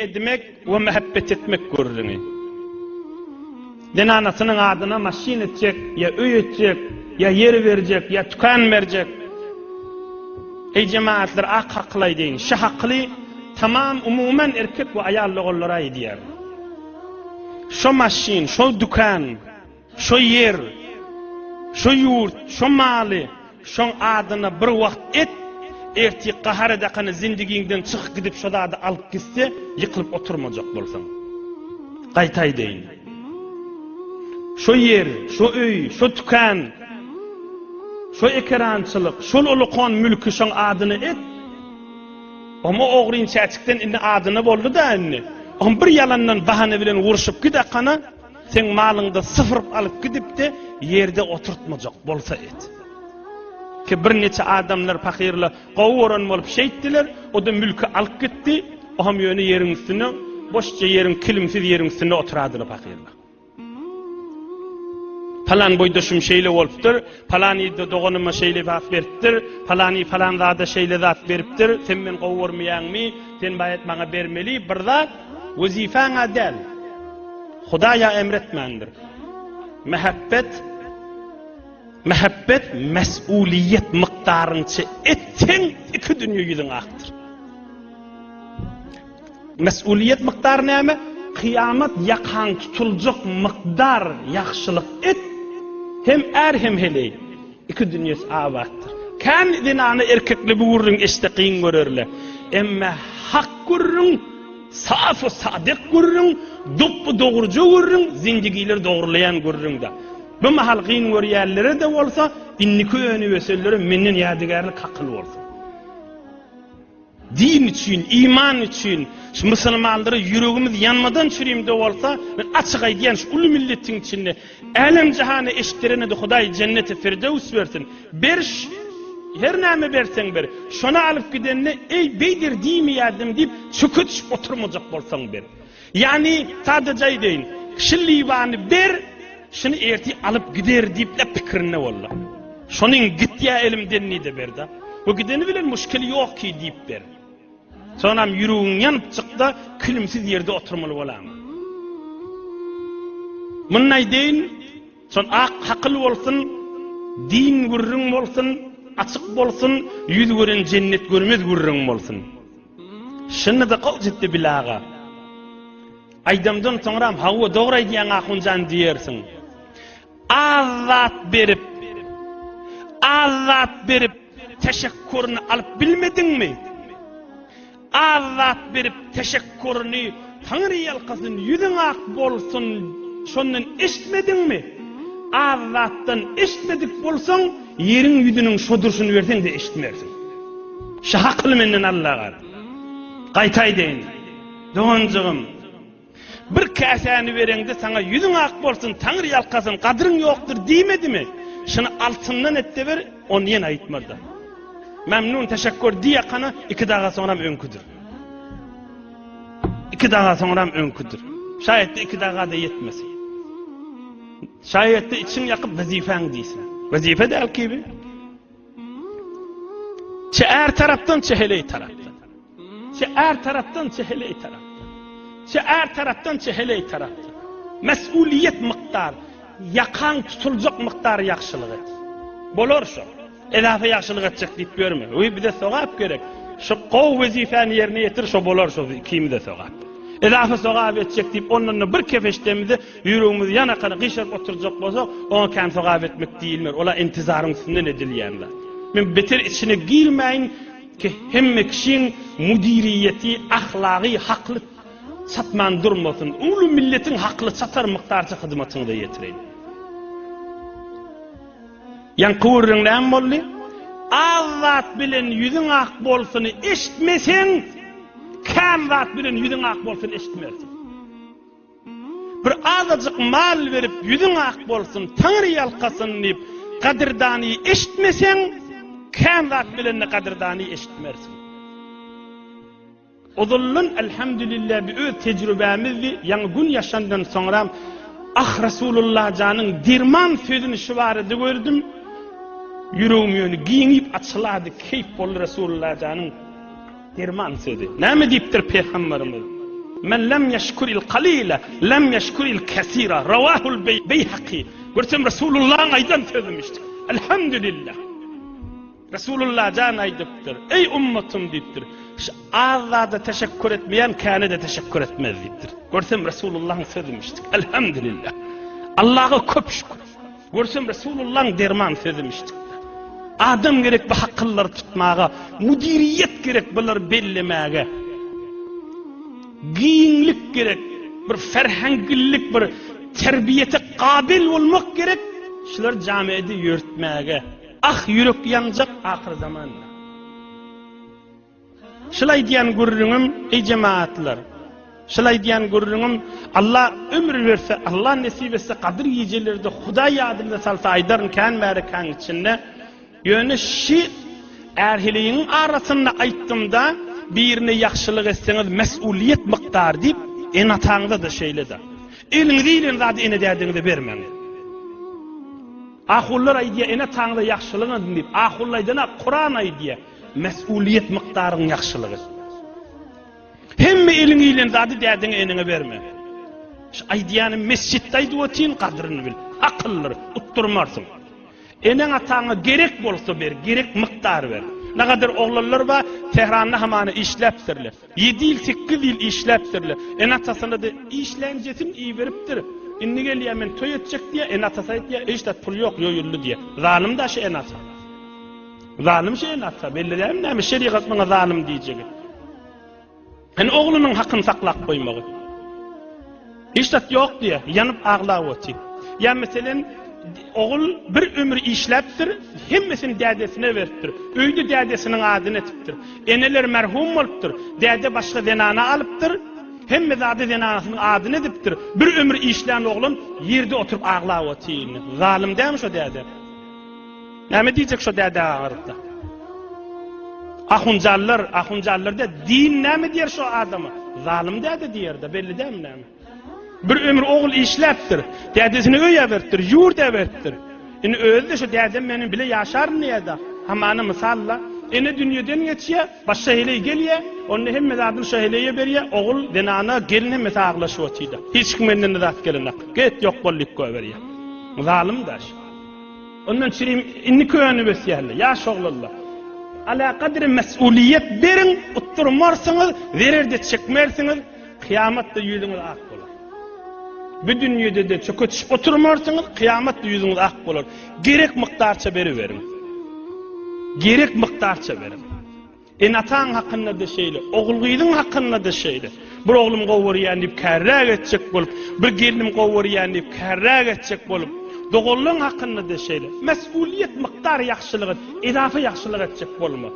edmek we mähebbet etmek gürrüňi. Zenanasynyň adyna maşyn etjek, ýa öý etjek, ýa ýer berjek, ýa tükan berjek. Eý jemagatlar ak hakyl aýdaýyn. Şu hakyly tamam umuman erkek we aýal doganlara aýdýar. Şo maşyn, şo dükan, Şo ýer, şo ýurt, şo maly şoň adyna bir wagt et, ertir gahar edakany zindigiňden çykyp gidip şo zady alyp gitse, ýykylyp oturmajak bolsaň. Gaýta aýdaýyn. Şo ýer, şo öý, şo tükän, şo ekerançylyk, şol ulkan mülki şoň adyna et, Oňa ogryn çäçikden indi adyna boldy-da indi. Oň bir ýalandan bahana bilen urşup gidakana, Seň malyňda sypyryp alyp gidipde ýerde oturtmajak bolsa et. Ki bir neçe adamlar pahyrla gowy gören bolup şeýtdiler, o-da mülki alyp gitdi, o hem ýöne ýeriň üstünde, boşja ýeriň kilimsiz ýeriň üstünde oturadylar pahyrla. Palan boýdaşym şeýle bolupdyr, palany doganyma şeýle zat beripdir, palany palan zada şeýle zat beripdir, sen meni gowy görmeýäňmi, sen baýat maňa bermeli bir zat, wezipäň-ä däl. Hudaýa emretmändir. Mähebbet Mähebbet mes'uliýet mukdaryňça etseň iki dünýe ýüzüň akdyr. Mes'uliýet mukdary näme? Kyýamat ýakaň tutuljak mukdar ýagşylyk et, hem är hem heleý. Iki dünýesi abatdyr. Kän zenana erkekli bu gürrüň eşitse kyn görerle. Emme hak gürrüň Saf-u sadyk gürrüň, dupbu-dogruja gürrüň, zindigileri dogrulaýan gürrüň-dä. Bu mahal kyn görýänlere-de bolsa, indiki önüp-ösenlere menden ýadygärlik hakyl bolsun. Din üçin, iman üçin, şu musulmanlara ýüregimiz ýanmadan çürimde bolsa, men açyk aýdýan, şu uly milletiň içinde älem-jahana eşitdirene-de Hudaý jenneti firdöws bersin. Beriş, her näme berseň ber. Şony alyp gidende, eý, beýder diýmeýärdim diýip, çöke düşüp oturmajak bolsaň ber. Ýagny, sadaja aýdaýyn, şu liwany ber, şuny ertir alyp gider diýip-le pikirinde bol-la. Şonuň gitýä elimden diý-de ber-de. Bu gideni bilen muşkili ýok ki diýip ber. Soňam ýüregiň ýanyp çykda, kilimsiz ýerde oturmaly bolama. Muny aýdaýyn, Şol ak hakyl bolsun, din gürrüň bolsun, açyk bolsun, ýüz gören jennet görmez gürrüň bolsun. Şunda-da gowy ciddi bil aga. Aýdamdan soňram hawa dogry aýdýaň ahunjan diýersiň. Az zat berip, az zat berip teşekkuryny alyp bilmediňmi? Az zat berip teşekkuryny Taňry ýalkasyn ýüzüň ak bolsun şondan eşitmediňmi? Az zatdan eşitmedik bolsaň ýeriň ýüzüniň şo durşuny berseňde eşitmersiň. Şu hakyly menden Allaga. Gaýta aýdaýyn. Doganjygym. Bir käsäni bereňde saňa ýüzüň ak bolsun, Taňry ýalkasyn, gadyryň ýokdur diýmedimi? Şuny altyndan et-de ber, ony ýene aýtmaz-da. Memnun, teşekkür diýakana iki daga soňram öňküdir. Iki daga soňram öňküdir. Şaýatda iki daga-da ýetmesin. Şaýatda içiň ýakyp wezipäň diýse. Wezipe däl ki bi. Çe är tarapdan, çe heleý tarapdan. Çe är tarapdan, çe heleý tarapdan. Çe är tarapdan, çe heleý tarapdan. Mes'uliýet mukdar, ýakaň tutuljak mukdar ýagşylyk et. Bolar şo. Edafa ýagşylyk etjek diýip ýörme. Öý bize sogap gerek. Şu gowy wezipeni ýerine ýetir, şo bolar şo ikimize sogap. Edafa sogap etjek diýip ondan-da bir kefeşdemize ýüregimiz ýanakana gyşaryp oturjak bolsak, oňa kän sogap etmek diýilmer. Ola intizaryň üstünden edilýän zat. Men beter içine girmäýin. Ki hemme kişiň müdiriýeti, ahlagy, hakly çatman durmasyn. Uly milletiň hakly çatar mukdarça hyzmatyňyza ýetireýin. Ýaňky gürrüň näme boldy? Az zat bilen ýüzüň ak bolsuny eşitmeseň, kän zat bilen ýüzüň ak bolsun eşitmersiň. Bir azajyk mal berip ýüzüň ak bolsun, Taňry ýalkasyn diýip, gadyrdany eşitmeseň, kän zat bilende gadyrdany eşitmersiň. Ozaldan elhamdülillah bi öz tejrübämizdi, ýaňy gün ýaşandan soňram ah Resulullah janyň derman sözüni şu barada gördüm. Ýüregim ýöne giňip açylady, keýp boldy Resulullah janyň Derman sözi. Näme diýipdir pygamberimiz? Men lem ýeşkuril kalile, lem ýeşkuril kesira. Rawahul Beýhaki. Görsem Resulullahyň aýdan sözümişdi. Elhamdülillah. Resulullah jan aýdypdyr. Eý ummatym diýipdir. Şu az zada teşekkür etmeýän käne-de teşekkür etmez diýipdir. Görsem Resulullahyň sözümişdi. Elhamdülillah. Allaha köp şükür. Görsem Resulullahyň derman sözümişdi. Adam gerek bu hakyllary tutmaga, müdiriýet gerek bulary bellemäge. Giňlik gerek, bir ferhengillik, bir terbiýete gabil bolmak gerek, şular jamiýeti ýörtmäge. Ah ýürek ýanjak ahyr zamanda. Şul aýdýan gürrüňim, eý jemagatlar, şul aýdýan gürrüňim Allah ömür berse, Allah nesip etse gadyr gijelerde Hudaý ýadymda salsa aýdaryn kän märekäň içinde. Ýöne şi är-heleýiň arasynda aýtdymda birine ýagşylyk etseňiz mes'uliýet mykdary diýip ene-ataňyza-da şeýle-de. Eliňize ilen zady ene-dädeňize bermäň. Ahunlar aýdýar, ene-ataňyza ýagşylyk ediň diýip. Ahunlar aýdanok, Kuran aýdýar. Mes'uliýet mykdaryň ýagşylygy. Hemme eliňe ilen zady dädeňe, eneňe berme. Şu aýdýanym mesjitde aýdyp otyryn, gadryny bil. Akyldyr, utdurmarsyň. Eneň-ataňa gerek bolsa ber, gerek mykdar ber. Nagadar oglanlar bar, Tähranda hamana işläpdirler. Ýedi ýyl, sekiz ýyl işläpdirler. Ene-atasyna-da işlänjesini iberipdir. Indi gelýär, men toý etjek diýýär, ene-atasy aýtýar, hiç zat pul ýok, ýoýuldy diýýär. Zalym-da şu ene-ata. Zalym şu ene-ata, belli dälmi näme, şerigat muňa zalym diýjegi. Ene oglunyň hakyny saklap goýmagy. Hiç zat ýok diýýär, ýanyp aglap otyr. Ýa meselem, ogul bir ömür işläpdir, hemmesini dädesine beripdir. Öýde dädesiniň adyny etipdir. Eneler merhum bolupdyr. Däde başga zenana alypdyr. Hemme zady zenanasynyň adyny edipdir. Bir ömür işlän oglan ýerde oturyp aglap otyr indi. Zalym dälmi şo däde? Näme diýjek şo dädä agyrypda? Ahunjallar, ahunjallar dä, din näme diýer şo adama? Zalym däde diýer-de, belli dälmi näme? Bir ömür ogul işläpdir, dädesine öý äberipdir, ýurt äberipdir. Indi özi-de şo dädem meniň bile ýaşaryn diýýär-de. Hamana mysal-la, ene dünýeden geçýär, başga heleý gelýär, onda hemme zadyny şo heleýe berýär, ogul, zenana, gelin hemmesi aglaşyp otyr-da. Hiç kim menden-de zat gelenok. Get, ýok bol diýip goýberýär. Zalym-da şu. Ondan çirim indi könüp ösýärler, ýaş oglanlar. Ala kadri mes'uliýet beriň, utdurmarsyňyz, zerer-de çekmersiňiz, kyýamatda ýüzüňiz ak bolar. Bu dünýede-de çöke düşüp oturmarsyňyz, kyýamatda ýüzüňiz ak bolar. Gerek mukdarça beriberiň. Gerek mukdarça beriň. Ene-ataň hakynda-da şeýle, ogul-gyzyň hakynda-da şeýle. Bir oglum gowy görýän diýip kärräk etjek bolup, bir gelnim gowy görýän diýip kärräk etjek bolup, doganlaň hakynda-da şeýle. Mes'uliýet mukdar ýagşylyk et, edafa ýagşylyk etjek bolma.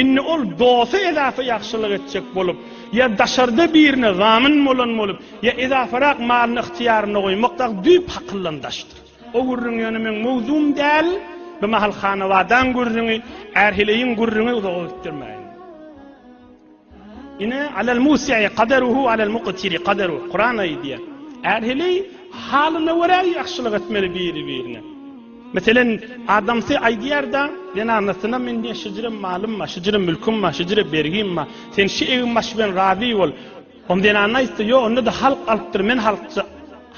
Indi ol dosa edafa ýagşylyk etjek bolup, ýa daşarda birine zamyn bolan bolup, ýa edafarak malyny ygtyýaryna goýmak dagy düýp hakyldan daşdyr. O gürrüň ýöne meň mowzugym däl, bu mahal hanabadaň gürrüňi, är-heleýiň gürrüňi uzaga gitdirmäýin. Ine, alel musi'i kaderuhu alel muqtiri kaderuhu. Kuran aýdýar. Är-heleý halyna görä ýagşylyk etmeli biri-birine. Meselen, adamsy aýdýar-da, zenanasyna men diýen şijire malym bar, şijire mülküm bar, şijire bergim bar. Sen şu egin-baş bilen razy bol. Onda zenany aýtsa, ýok, onda-da halk alypdyr, men halkça,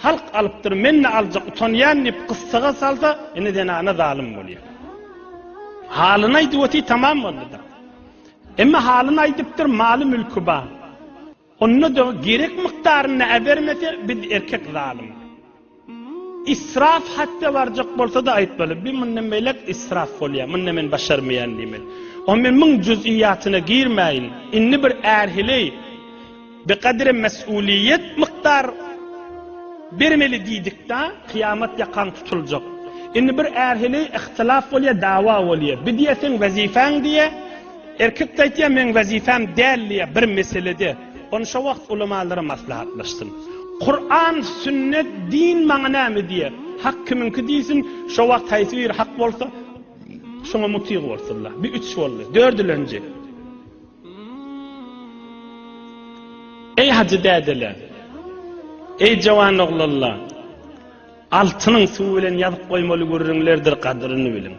halk alypdyr, men-de aljak, utanýan diýip gyssaga salsa, indi zenana zalym bolýar. Halyny aýdyp otyr, tamam boldy-da. Emma halyny aýdypdyr, maly-mülki bar. Onda-da gerek mukdarynda äbermese, biz erkek zalym. Israf hatda barjak bolsa-da aýtmaly, bi mundan beýläk israf bolýar, munda men başarmaýan diýmeli. O men muň jüz'iýatyna girmäýin. Indi bir är-heleý bi kadre mes'uliýet mukdar bermeli diýdik-da, kyýamat ýakaň tutuljak. Indi bir är-heleý ihtilaf bolýar, dawa bolýar. Bi diýýär seň wezifäň diýýär, Erkek-de aýtýar, meň wezipem däl diýýär bir meselede. Ony şo wagt ulamalara maslahatlaşsyn. Kuran, sünnet, din maňa näme diýýär? Hak kimiňki diýsin, şo wagt haýsy biri hak bolsa, şoňa mutyg bolsunlar. Bir üç boldy. Dördülenji. Eý hajy dädeler! Eý jawan oglanlar! Altynyň suwy bilen ýazyp goýmaly gürrüňlerdir gadyryny biliň.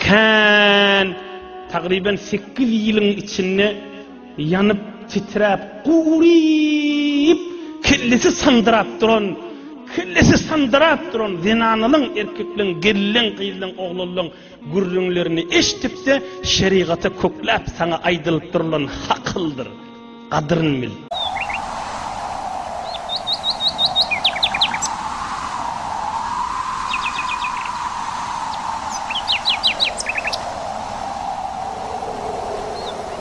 Kän, tagryban sekiz ýylyň içinde ýanyp. titräp, guryp, kellesi sandyrap duran, kellesi sandyrap duran zenanalyň, erkekleň, gelinleň, gyzlaň, oglanlaň gürrüňlerini eşdip-de, şerigata kökläp saňa aýdylyp durulan hakyldyr. Gadyryn bil.